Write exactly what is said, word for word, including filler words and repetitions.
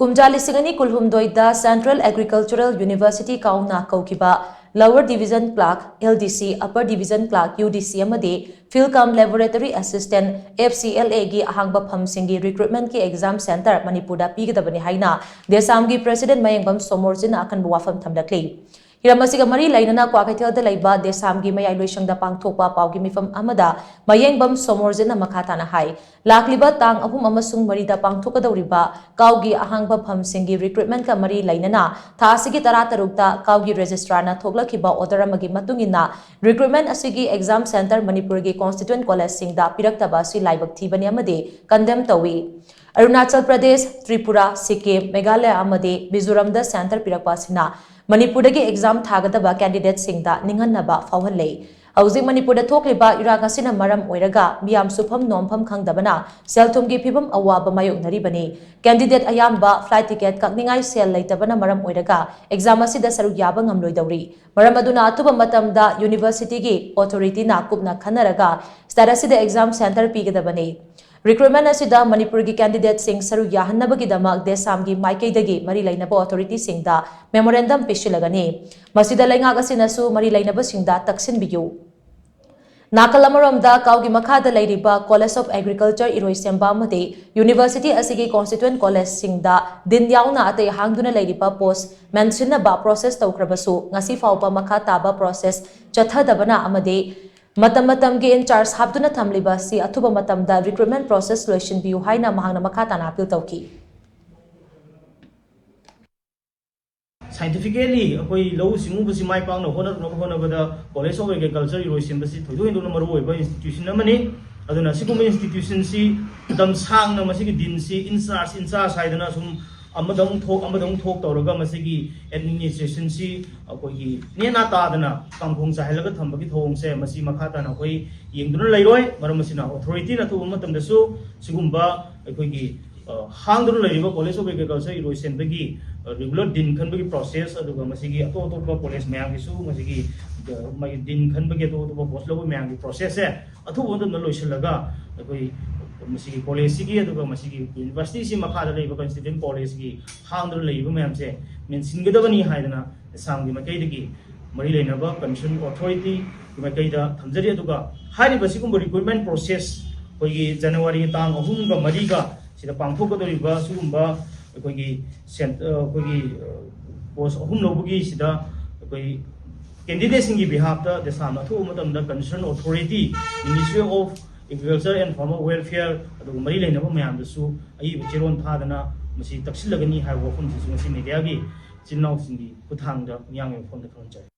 ꯀꯨꯝꯖꯥ ꯂꯤꯁꯤꯡ ꯑꯅꯤ ꯀꯨꯟꯍꯨꯝꯗꯣꯏꯗ Central Agricultural University ꯀꯥꯎꯅ ꯀꯧꯈꯤꯕ Lower Division Clerk, L D C, Upper Division Clerk, U D C, ꯑꯃꯗꯤ Field cum Laboratory Assistant, F C L A, ꯒꯤ ꯑꯍꯥꯡꯕ ꯐꯝꯁꯤꯡꯒꯤ recruitment ꯀꯤ exam centre ꯃꯅꯤꯄꯨꯔꯗ ꯄꯤꯒꯗꯕꯅꯤ ꯍꯥꯏꯅ ꯗꯦꯁꯥꯝꯒꯤ President ꯃꯌꯦꯡꯕꯝ ꯁꯣꯃꯣꯔꯖꯤꯠꯅ ꯑꯀꯟꯕ ꯋꯥꯐꯝ ꯊꯝꯂꯛꯂꯤ꯫ ꯍꯤꯔꯝ ꯑꯁꯤꯒ ꯃꯔꯤ ꯂꯩꯅꯅ ꯀ꯭ꯋꯥꯀꯩꯊꯦꯜꯗ ꯂꯩꯕ ꯗꯦꯁꯥꯝꯒꯤ ꯃꯌꯥꯏ ꯂꯣꯏꯁꯪꯗ ꯄꯥꯡꯊꯣꯛꯄ ꯄꯥꯎꯒꯤ ꯃꯤꯐꯝ ꯑꯃꯗ ꯃꯌꯦꯡꯕꯝ ꯁꯣꯃꯣꯔꯖꯤꯠꯅ ꯃꯈꯥ ꯇꯥꯅ ꯍꯥꯏ, ꯂꯥꯛꯂꯤꯕ ꯇꯥꯡ ꯑꯍꯨꯝ ꯑꯃꯁꯨꯡ ꯃꯔꯤꯗ ꯄꯥꯡꯊꯣꯛꯀꯗꯧꯔꯤꯕ ꯀꯥꯎꯒꯤ ꯑꯍꯥꯡꯕ ꯐꯝꯁꯤꯡꯒꯤ recruitment ꯀ ꯃꯔꯤ ꯂꯩꯅꯅ ꯊꯥ ꯑꯁꯤꯒꯤ ꯇꯔꯥꯇꯔꯨꯛꯇ ꯀꯥꯎꯒꯤ Registrar ꯅ ꯊꯣꯛꯂꯛꯈꯤꯕ order ꯑꯃꯒꯤ ꯃꯇꯨꯡ ꯏꯟꯅ recruitment ꯑꯁꯤꯒꯤ exam centre ꯃꯅꯤꯄꯨꯔꯒꯤ constituent college ꯁꯤꯡꯗ ꯄꯤꯔꯛꯇꯕ ꯑꯁꯤ ꯂꯥꯏꯕꯛ ꯊꯤꯕꯅꯤ ꯑꯃꯗꯤ condemn ꯇꯧꯏ꯫ ꯑꯔꯨꯅꯥꯆꯜ ꯄ꯭ꯔꯗꯦꯁ, ꯇ꯭ꯔꯤꯄꯨꯔꯥ, ꯁꯤꯛꯀꯤꯝ, ꯃꯦꯘꯥꯂꯌ ꯑꯃꯗꯤ ꯃꯤꯖꯣꯔꯥꯝꯗ centre ꯄꯤꯔꯛꯄ ꯑꯁꯤꯅ ꯃꯅꯤꯄꯨꯔꯗꯒꯤ exam ꯊꯥꯒꯗꯕ candidate ꯁꯤꯡꯗ ꯅꯤꯡꯍꯟꯅꯕ ꯐꯥꯎꯍꯜꯂꯦ꯫ ꯍꯧꯖꯤꯛ ꯃꯅꯤꯄꯨꯔꯗ ꯊꯣꯛꯂꯤꯕ ꯏꯔꯥꯡ ꯑꯁꯤꯅ ꯃꯔꯝ ꯑꯣꯏꯔꯒ ꯃꯤꯌꯥꯝ ꯁꯨꯐꯝ ꯅꯣꯝꯐꯝ ꯈꯪꯗꯕꯅ ꯁꯦꯜ ꯊꯨꯝꯒꯤ ꯐꯤꯕꯝ ꯑꯋꯥꯕ ꯃꯥꯌꯣꯛꯅꯔꯤꯕꯅꯤ꯫ Candidate ꯑꯌꯥꯝꯕ flight ticket ꯀꯛꯅꯤꯡꯉꯥꯏ ꯁꯦꯜ ꯂꯩꯇꯕꯅ ꯃꯔꯝ ꯑꯣꯏꯔꯒ exam ꯑꯁꯤꯗ ꯁꯔꯨꯛ ꯌꯥꯕ ꯉꯝꯂꯣꯏꯗꯧꯔꯤ꯫ ꯃꯔꯝ ꯑꯗꯨꯅ ꯑꯊꯨꯕ ꯃꯇꯝꯗ university ꯒꯤ authority ꯅ ꯀꯨꯞꯅ ꯈꯟꯅꯔꯒ state ꯑꯁꯤꯗ exam centre ꯄꯤꯒꯗꯕꯅꯤ꯫ Recruitment ꯑꯁꯤꯗ ꯃꯅꯤꯄꯨꯔꯒꯤ candidate ꯁꯤꯡ ꯁꯔꯨꯛ ꯌꯥꯍꯟꯅꯕꯒꯤꯗꯃꯛ ꯗꯦꯁꯥꯝꯒꯤ ꯃꯥꯏꯀꯩꯗꯒꯤ ꯃꯔꯤ ꯂꯩꯅꯕ authority ꯁꯤꯡꯗ memorandum ꯄꯤꯁꯤꯜꯂꯒꯅꯤ꯫ ꯃꯁꯤꯗ ꯂꯩꯉꯥꯛ ꯑꯁꯤꯅꯁꯨ ꯃꯔꯤ ꯂꯩꯅꯕꯁꯤꯡꯗ ꯇꯛꯁꯤꯟꯕꯤꯌꯨ꯫ ꯅꯥꯀꯜ ꯑꯃꯔꯣꯝꯗ ꯀꯥꯎꯒꯤ ꯃꯈꯥꯗ ꯂꯩꯔꯤꯕ College of Agriculture ꯏꯔꯣꯏꯁꯦꯝꯕ ꯑꯃꯗꯤ university ꯑꯁꯤꯒꯤ constituent college ꯁꯤꯡꯗ dean ꯌꯥꯎꯅ ꯑꯇꯩ ꯍꯥꯡꯗꯨꯅ ꯂꯩꯔꯤꯕ post ꯃꯦꯟꯁꯤꯟꯅꯕ process ꯇꯧꯈ꯭ꯔꯕꯁꯨ ꯉꯁꯤ ꯐꯥꯎꯕ ꯃꯈꯥ ꯇꯥꯕ process ꯆꯠꯊꯗꯕꯅ ꯑꯃꯗꯤ ꯃꯇꯝ ꯃꯇꯝꯒꯤ in charge ꯍꯥꯞꯇꯨꯅ ꯊꯝꯂꯤꯕ ꯑꯁꯤ ꯑꯊꯨꯕ ꯃꯇꯝꯗ recruitment process ꯂꯣꯏꯁꯤꯟꯕꯤꯌꯨ ꯍꯥꯏꯅ ꯃꯍꯥꯛꯅ ꯃꯈꯥ ꯇꯥꯅ appeal ꯇꯧꯈꯤ꯫ Scientifically ꯑꯩꯈꯣꯏ ꯂꯧꯎ ꯁꯤꯡꯎꯕꯁꯤ ꯃꯥꯏ ꯄꯥꯛꯅ ꯍꯣꯠꯅꯔꯛꯅꯕ ꯍꯣꯠꯅꯕꯗ College of Agriculture ꯏꯔꯣꯏꯁꯦꯝꯕꯁꯤ ꯊꯣꯏꯗꯣꯛ ꯍꯦꯟꯗꯣꯛꯅ ꯃꯔꯨ ꯑꯣꯏꯕ institution ꯑꯃꯅꯤ꯫ ꯑꯗꯨꯅ ꯑꯁꯤꯒꯨꯝꯕ institution ꯁꯤ ꯃꯇꯝ ꯁꯥꯡꯅ ꯃꯁꯤꯒꯤ dean ꯁꯤ in charge in charge ꯍꯥꯏꯗꯅ ꯁꯨꯝ ꯑꯃꯗ ꯑꯃꯨꯛ ꯊꯣꯛ ꯑꯃꯗ ꯑꯃꯨꯛ ꯊꯣꯛ ꯇꯧꯔꯒ ꯃꯁꯤꯒꯤ administration ꯁꯤ ꯑꯩꯈꯣꯏꯒꯤ ꯅꯦꯅꯥ ꯇꯥꯗꯅ ꯀꯥꯡꯈꯣꯡ ꯆꯥꯏꯍꯜꯂꯒ ꯊꯝꯕꯒꯤ ꯊꯧꯑꯣꯡꯁꯦ ꯃꯁꯤ ꯃꯈꯥ ꯇꯥꯅ ꯑꯩꯈꯣꯏ ꯌꯦꯡꯗꯨꯅ ꯂꯩꯔꯣꯏ꯫ ꯃꯔꯝ ꯑꯁꯤꯅ authority ꯅ ꯑꯊꯨꯕ ꯃꯇꯝꯗꯁꯨ ꯁꯤꯒꯨꯝꯕ ꯑꯩꯈꯣꯏꯒꯤ ꯍꯥꯡꯗꯨꯅ ꯂꯩꯔꯤꯕ College of Agriculture ꯏꯔꯣꯏꯁꯦꯝꯕꯒꯤ regular dean ꯈꯟꯕꯒꯤ process, ꯑꯗꯨꯒ ꯃꯁꯤꯒꯤ ꯑꯇꯣꯞ ꯑꯇꯣꯞꯄ college ꯃꯌꯥꯝꯒꯤꯁꯨ ꯃꯁꯤꯒꯤ ꯃꯥꯒꯤ dean ꯈꯟꯕꯒꯤ ꯑꯇꯣꯞ ꯑꯇꯣꯞꯄ post ꯂꯧꯕ ꯃꯌꯥꯝꯒꯤ process ꯁꯦ ꯑꯊꯨꯕ ꯃꯇꯝꯗ ꯂꯣꯏꯁꯤꯜꯂꯒ ꯑꯩꯈꯣꯏ ꯃꯁꯤꯒꯤ ꯀꯣꯂꯦꯖꯁꯤꯒꯤ ꯑꯗꯨꯒ ꯃꯁꯤꯒꯤ ꯌꯨꯅꯤꯚꯔꯁꯤꯇꯤꯁꯤ ꯃꯈꯥꯗ ꯂꯩꯕ ꯀꯟꯁꯇꯤꯇ꯭ꯌꯨꯌꯦꯟ ꯀꯣꯂꯦꯖꯀꯤ ꯍꯥꯡꯗꯨꯅ ꯂꯩꯔꯤꯕ ꯃꯌꯥꯝꯁꯦ ꯃꯦꯟꯁꯤꯟꯒꯗꯕꯅꯤ ꯍꯥꯏꯗꯅ ꯑꯁꯥꯝꯒꯤ ꯃꯥꯏꯀꯩꯗꯒꯤ ꯃꯔꯤ ꯂꯩꯅꯕ ꯀꯟꯁꯔꯟ ꯑꯣꯊꯣꯔꯤꯇꯤꯒꯤ ꯃꯥꯏꯀꯩꯗ ꯊꯝꯖꯔꯤ꯫ ꯑꯗꯨꯒ ꯍꯥꯏꯔꯤꯕ ꯁꯤꯒꯨꯝꯕ ꯔꯤꯀ꯭ꯔꯨꯠꯃꯦꯟ ꯄ꯭ꯔꯣꯁꯦꯁ ꯑꯩꯈꯣꯏꯒꯤ ꯖꯅꯋꯥꯔꯤꯒꯤ ꯇꯥꯡ ꯑꯍꯨꯝꯒ ꯃꯔꯤꯒ ꯁꯤꯗ ꯄꯥꯡꯊꯣꯛꯀꯗꯧꯔꯤꯕ ꯁꯤꯒꯨꯝꯕ ꯑꯩꯈꯣꯏꯒꯤ ꯁꯦꯟ-, ꯑ, ꯑꯩꯈꯣꯏꯒꯤ, ꯑ, ꯄꯣꯁ ꯑꯍꯨꯝ ꯂꯧꯕꯒꯤ ꯁꯤꯗ ꯑꯩꯈꯣꯏ ꯀꯦꯟꯗꯤꯗꯦꯠꯁꯤꯡꯒꯤ ꯕꯤꯍꯥꯐꯇ ꯗꯦꯁꯥꯝꯅ ꯑꯊꯨꯕ ꯃꯇꯝꯗ concern authority, ministry of agriculture and farmer welfare ꯑꯗꯨꯒ ꯃꯔꯤ ꯂꯩꯅꯕ ꯃꯌꯥꯝꯗꯁꯨ ꯑꯏꯕ ꯆꯦꯔꯣꯜ ꯊꯥꯗꯅ ꯃꯁꯤ ꯇꯛꯁꯤꯜꯂꯒꯅꯤ ꯍꯥꯏꯕ ꯋꯥꯐꯝꯁꯤꯁꯨ ꯉꯁꯤ ꯃꯦꯗꯤꯌꯥꯒꯤ ꯏꯆꯤꯜ ꯏꯅꯥꯎꯁꯤꯡꯒꯤ ꯈꯨꯠꯊꯥꯡꯗ ꯃꯤꯌꯥꯝꯒꯤ ꯃꯐꯝꯗ ꯊꯝꯖꯔꯤ꯫